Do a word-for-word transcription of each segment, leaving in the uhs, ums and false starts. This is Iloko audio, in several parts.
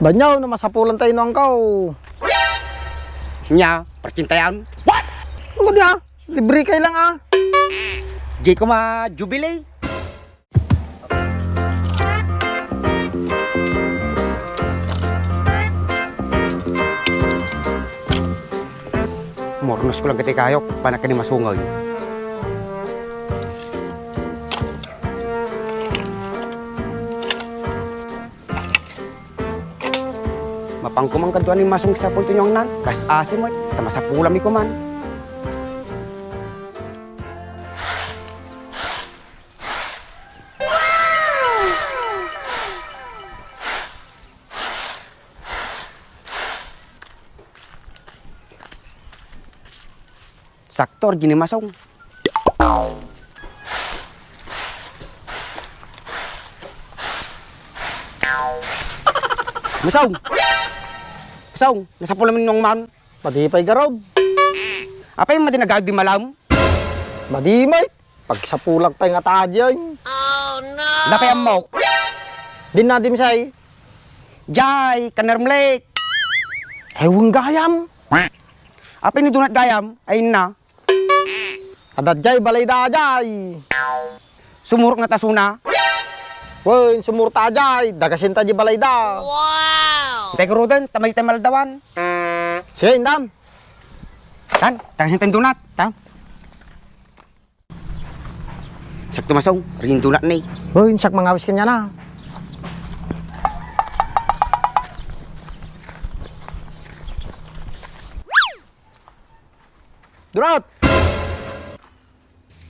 Banyaw, no masapulan tayo no angkaw. Nya, parkintayan. What? Ano dia? Libre kay lang, ah. Di ko ma jubilee. Mornos ko lang kiti kayok, panak ni masungay. Mapangkuman kadua ni masong sapul ti nuangnan, kas asim met, ta masapulami kuman. Sakto, Arjini Masong. Masong! Masong, nasapul amin nuang man. Madi pay garud. Apay madi nagagdi malam? Madi may. Pagsapulak pay nga tadyan. Dapay ammo. Din na dimsay. Jay, kanermlik. Ay, weng gayam. Apay ni Donat gayam, ay na. Adda jay balay da jay. Sumurot nga tasuna. Wen, sumurot ta jay, dagasin ta jay balay da. Wow! Tay garuden, tamay tay maldawan. Sige, indam. Tan, dagasin tay Donat. Tan. Sakto Masong, rin Donat ni. Wen, siak mangawis kanya na. Donat!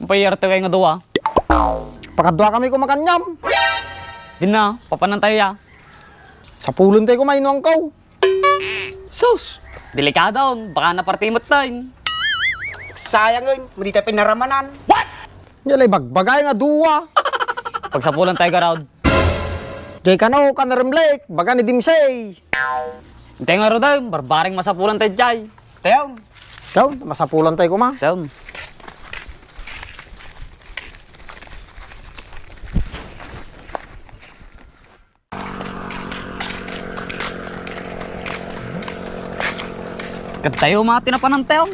Mayat kay nga dua. Pakadua kami kumakanyam. Din na, papanan tayo ya. Sapulon tayo kumain no angkaw. Sus! Delikado, baka naparti met tayo. Sayang, eh, madi tayo pinaramanan. What? Nya lay bagbagay nga dua. Pagsapulan tayo garud. Jay kano, kanermlik, baga ni Dimsey. Intay nga rod, barbareng masapulan tayo jay. Tayo. Tayo, masapulan tayo kuma. Tayo. Kadtayo, mga tinapanan tayo.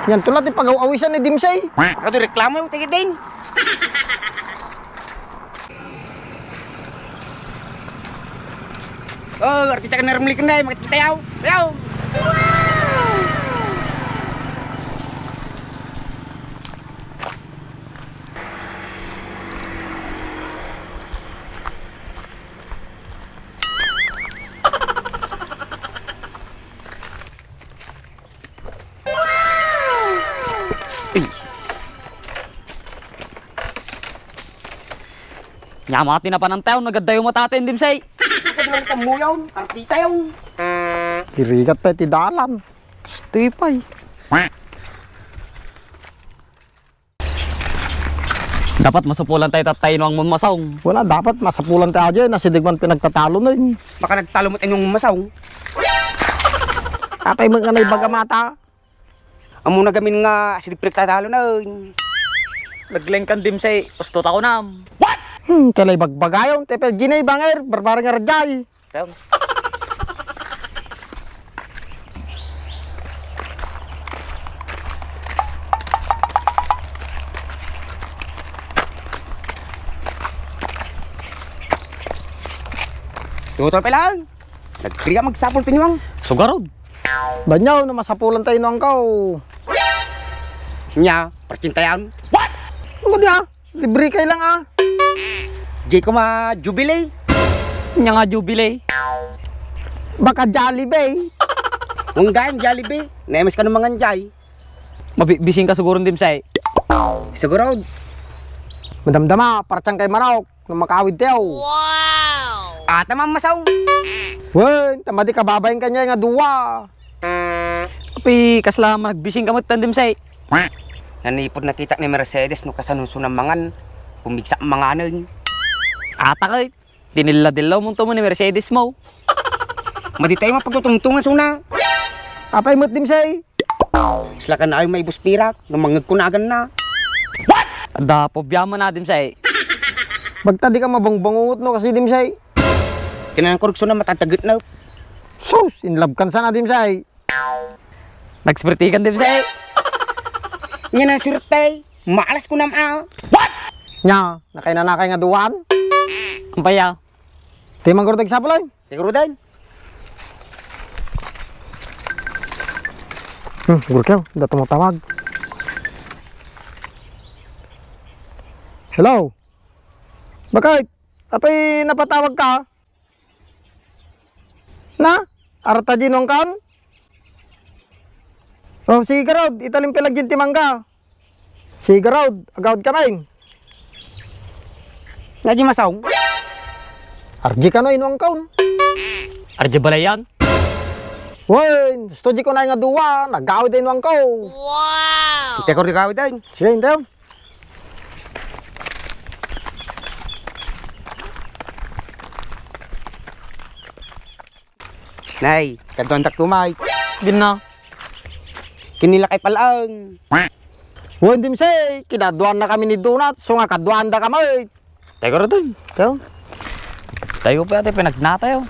Yan, tula ti pagaw-awisan ni Dimsey. Ato reklamo, tigit din. Oh, artita ka na rumlikan na, makita tayo. Tayo. Ay. Nya, mga tinapanan tayo, nagaddayo mo tatin, Dimsey. Ikaw naman kamuyaw, artita yaw. Kirigat pa ti dalan. Stupay. Dapat masapulan tayo tatay no ang mamasong. Wala, dapat masapulan tayo aja, nasidig man pinagtatalo na yun. Baka nagtalo mo tayong mamasong. Tatay mo nga na ibaga mata. Amo na gamin nga, sidig pinagtatalo na yun. Naglengkan Dimsey, usto ta kunam. What? Hmm, kalay bagbagayon, te, pero ginay banger, barbareng arjay. Tam. Tutor pa lang. Nagkriya magsapul ti nuang. Sugarod. Banyaw, no masapulan tayo nuang kao. Nya, parkintayan. What? Ano ka di, ah? Libre kay lang, ah. Di ko ma-jubilee. Nya nga jubilee. Baka Jollibee. Wanggan Jollibee. Nemes ka no mangan jay. Mabibising ka siguro, Dimsey. Siguro. Madamdama, parang kay Marok, no makawid tayo. Wow! Ata mamasaw. Wen, tamadi kababain kanya nga dua. Api, kasla man nagbising ka met, Dimsey. Nanipod nakita ni Mercedes no kasano suna mangan, pumigsa manganen. Ata kay, dinilla-dillaw mo to mo ni Mercedes mo. Madi tayo mapagtutungtungan suna. Apay met, Dimsey? Sila ka na ay may buspirak, no mangeg ko na agan na. What? Ada, pobyaman na, Dimsey. Bagta di ka mabangbangungot no kasi, Dimsey. Kinanang korreksyon na matataget na. Sus, in love kan sana, Dimsay. Nagspirtikan, Dimsay. Nya na surte. Malas ko nam a. What? Nya, nakainanakay nga duan? Ampaya. Ti manggurdag sapulay. Siguro din. Hmm, gurkew, da tumutawag. Hello? Bakit? Apay napatawag ka? Na? Arta di nuangkan? Oh, sige ka, Rod. Italin pelag ti mangga. Sige ka, Rod. Agawid ka, men. Nga di masaong? Arji ka no, inuangkaon. Arji balayan? Wen, gusto di ko na nga duwa. Nagawid ay nuangkaw. Wow! Ite ko di kawid ay. Sige, intayo. Nay, kaduan tak tumay. Din na. Kinila kay palaang. Wen, Dimsay, kinaduan na kami ni Donut, so nga kaduan da kami. Tayo ka rin. Tayo. Tayo pa yata pinagnatayo.